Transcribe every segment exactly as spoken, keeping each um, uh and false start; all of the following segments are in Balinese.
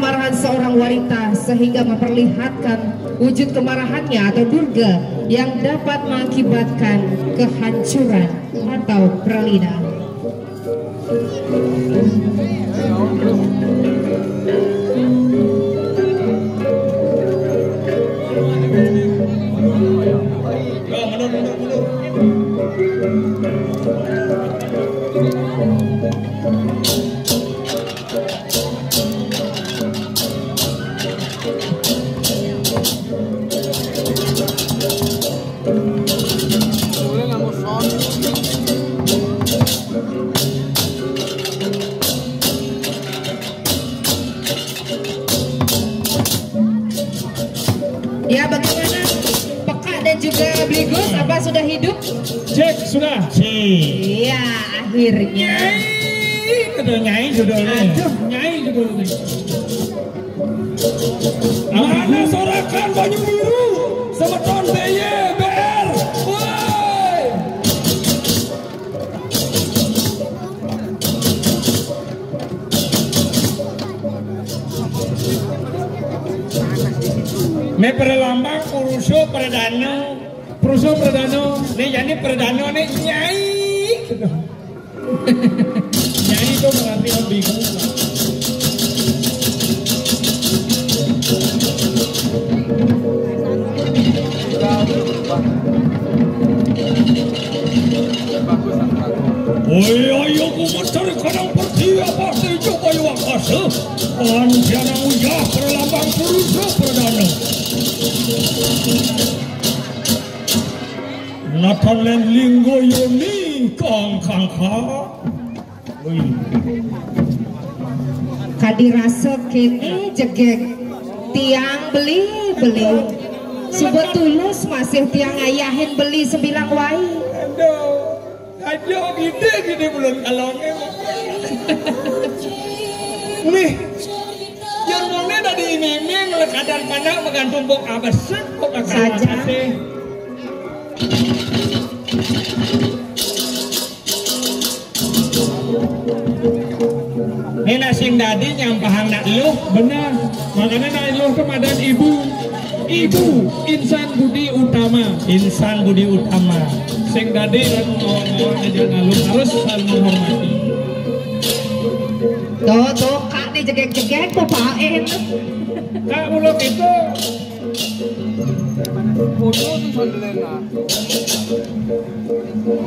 kemarahan seorang wanita sehingga memperlihatkan wujud kemarahannya atau durga yang dapat mengakibatkan kehancuran atau pralina. Ya, bagaimana? Peka dan juga Bligus, apa sudah hidup? Cek, sudah. Cek. Iya, akhirnya. Nyai, kata Nyai judulnya. Aduh. Nyai judulnya. Mana sorakan Banyu Biru? Semeton B Y, B R. Woi. Ini perlambang Purusa Pradana. Purusa Pradana. Ini jadi Pradana ini Nyai. Nyai itu berarti ambigu. Woi, ayo kumat cari kadang pertiwi apa sing coba yo akasa. Anjana uyah perlambang Purusa Pradana. Nathan Len Linggo Yoni kang kang kang. Kadi rasa kene jegeg tiang beli-beli. Suba tulus masih tiang ngayahin beli sebilang wai. Aduh, aja gede-gede belum kalonge. Nih, yang mone tadi ini ming lekadan panak menggantung bok abesek kok kakak. Saja. Ini nak sing dadi nyampahang nak luh. Benar. Makanya nak luh ke madan ibu. Ibu, insan budi utama. Insan budi utama. Sing dadi kan mau ngawang aja nak luh harus saling menghormati. Tuh, tuh, kak ni jegek-jegek tuh paen. Kak uluk itu.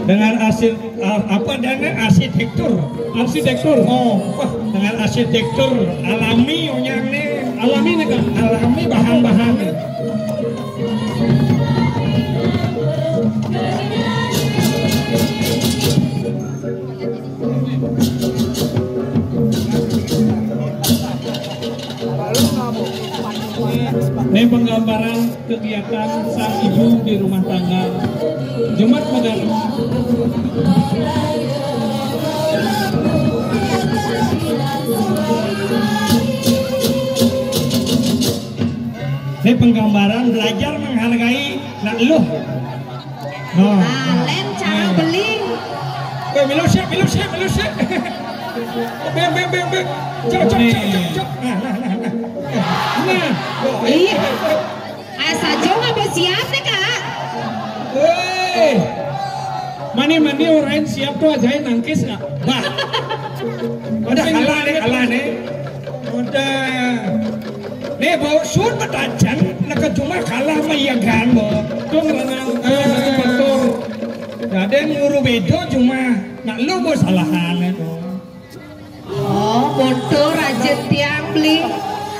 Dengan asil, ah, apa dia ni? Arsitektur. Arsitektur. Oh, wah, dengan arsitektur alami onyang ni. Alami ni, Kak? Alami bahan-bahan ni. Ini penggambaran kegiatan sang ibu di rumah tangga. Jumat Medan. Ini penggambaran belajar menghargai nak luh. Nah, nah, lain cara beli. Eh, milu siap, milu siap, milu siap. Beng, beng, beng, beng. Cok, cok, cok, cok, cok. Nah, nah, nah, nah. Nah. Iya. Ah, saja nggak bersiap nih, Kak. Hei. Mani-mani orang siap tuh ajain nangkis, Kak. Bah. Udah kalah nih, kalah nih. Udah. Nih, bau sun betacan, nak cuma kalah sama iya gan, bau. Tuh ngerenang, eh, betul. Raden nguru bedo cuma, nak lu bau salahan itu. Oh, mundur aja tiang beli.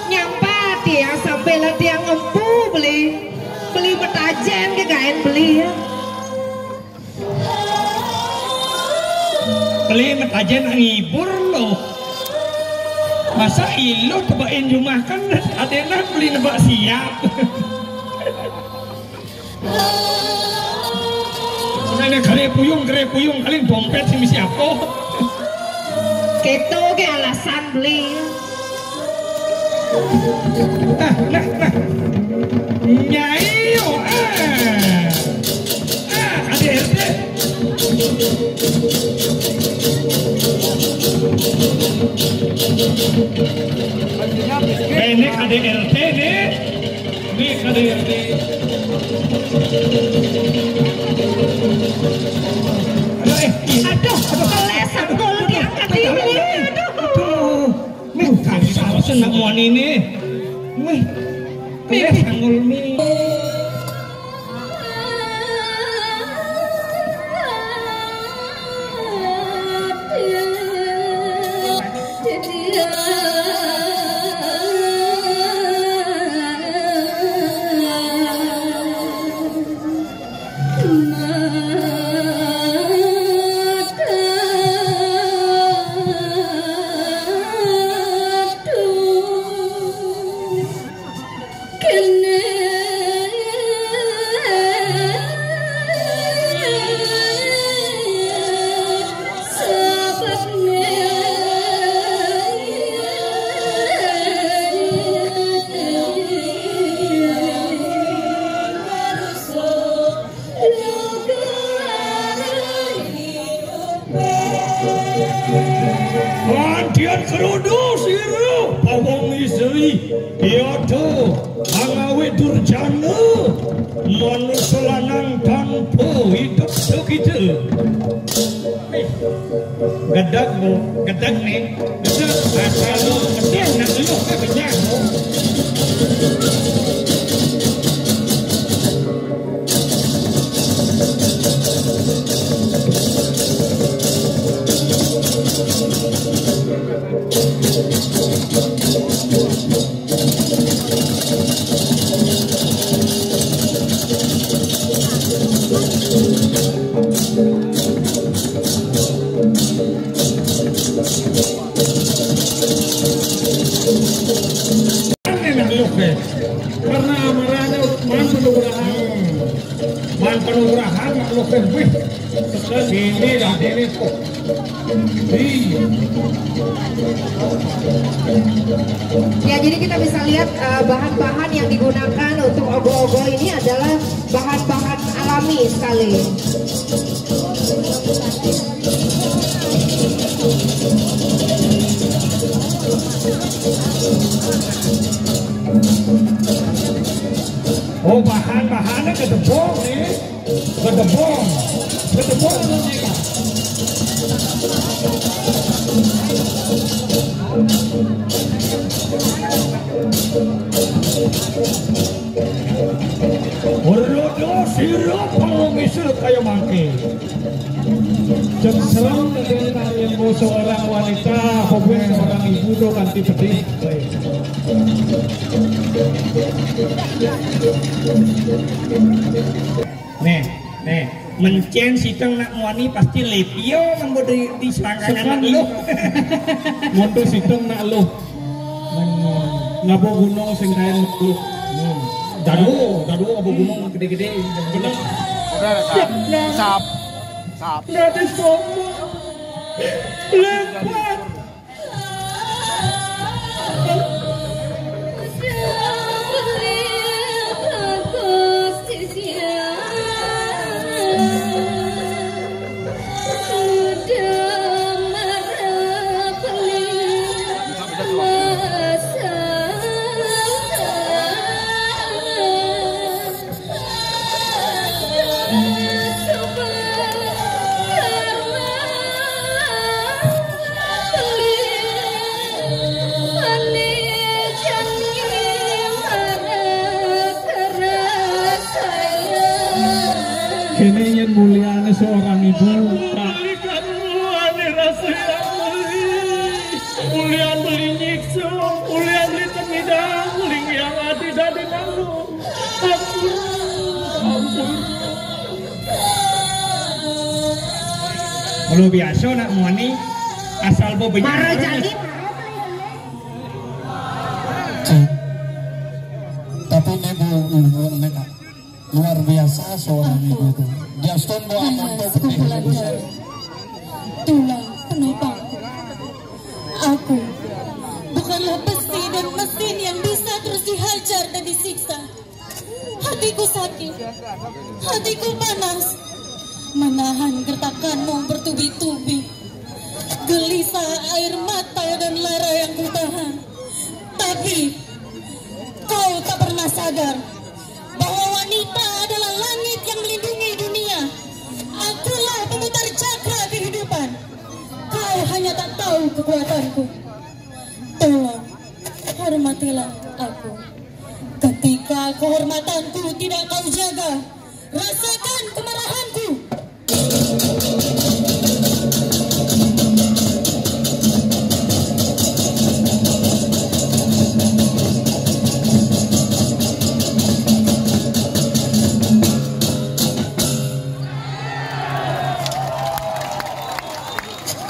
Nyampa tiang sampai lah tiang empu beli. Beli betacan ke kain beli ya. Beli metajen ngibur lo. Masa ilo tebain jumah kan adenan beli nebak siap. Nah, ini kare puyung, kare puyung, kalian dompet sih misi apa? Keto ke alasan beli. Nah, nah, nah. Nyai, oh, ah. Ah, ada R T. Eh, ini K D R T, ini. Ini K D R T. Aduh, eh, aduh, aduh, keleset, kalau diangkat ini. Aduh. Aduh. Nih, kaki sama senang muan ini. Nih. Nih, nih, tanggul nih. Pandian kerudu sira pawong istri, yata angawe durjana, manusa lanang tanpa hidup kita. Gedeg, Bu. Gedeg nih. Gedeg. Asal lu gedeg, nak lu kan gedeg, Bu. Karena amarane man penugrahan. Man penugrahan mak luwih. Ini dah ini kok. Iya. Ya, jadi kita bisa lihat eh, bahan-bahan yang digunakan untuk ogoh-ogoh ini adalah bahan-bahan alami sekali. Oh, bahan-bahannya gedebong nih. Gedebong. Gedebong nih, Kak. Rodo sira pengemis kaya mangke. Jeng serem, yang seorang wanita, apa seorang ibu do kanthi pedih. Nih, nih, mencen siteng nak muani pasti lepio ngembo di, di selangkangan nak lu. Mundur siteng nak lu. Ngabo gunung sing kaen lu. Dadu, dadu ngabo gunung gede-gede. Bener. Udah, udah, sap. Sap. Sap. Nanti sombong. Lempat. Kene yen mulyane seorang ibu. Mulian beli nyiksa, mulian beli temidang, mulian ati dadi malu. Ampun, ampun. Kalau biasa nak muani asal bo benyang. Marah jadi. Tapi ini bu, bu, bu, bu, luar biasa seorang ibu itu. Dia stone bawa motor gede. Tulang penopang. Aku bukanlah besi dan mesin yang bisa terus dihajar dan disiksa. Hatiku sakit, hatiku panas, menahan gertakanmu bertubi-tubi. Gelisah air mata dan lara yang ku tahan. Tapi kau tak pernah sadar bahwa wanita adalah langit yang melindungi dunia. Akulah pemutar cakra kehidupan. Kau hanya tak tahu kekuatanku. Tolong, hormatilah aku. Ketika kehormatanku tidak kau jaga, rasakan kemarahanku.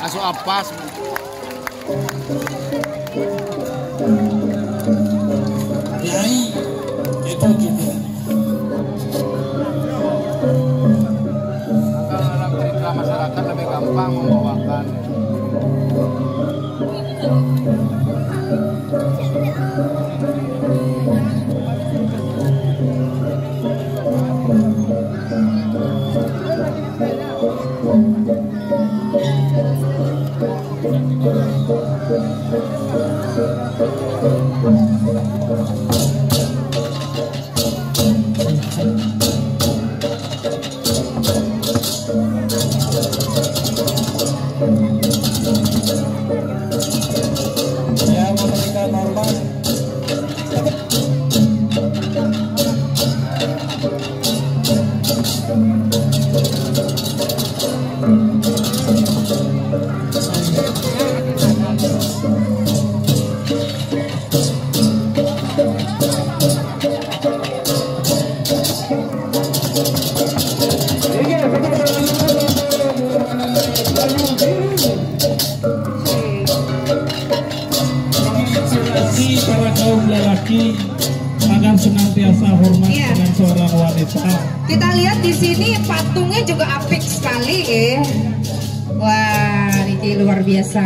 Asu apas. Yai, itu juga. Kalau dalam cerita masyarakat lebih gampang membawakan. Ya, memberikan hormat. Inspirasi para kaum lelaki agar senantiasa hormat Iya. dengan seorang wanita. Kita lihat di sini patungnya juga apik sekali, eh. Wah, ini luar biasa.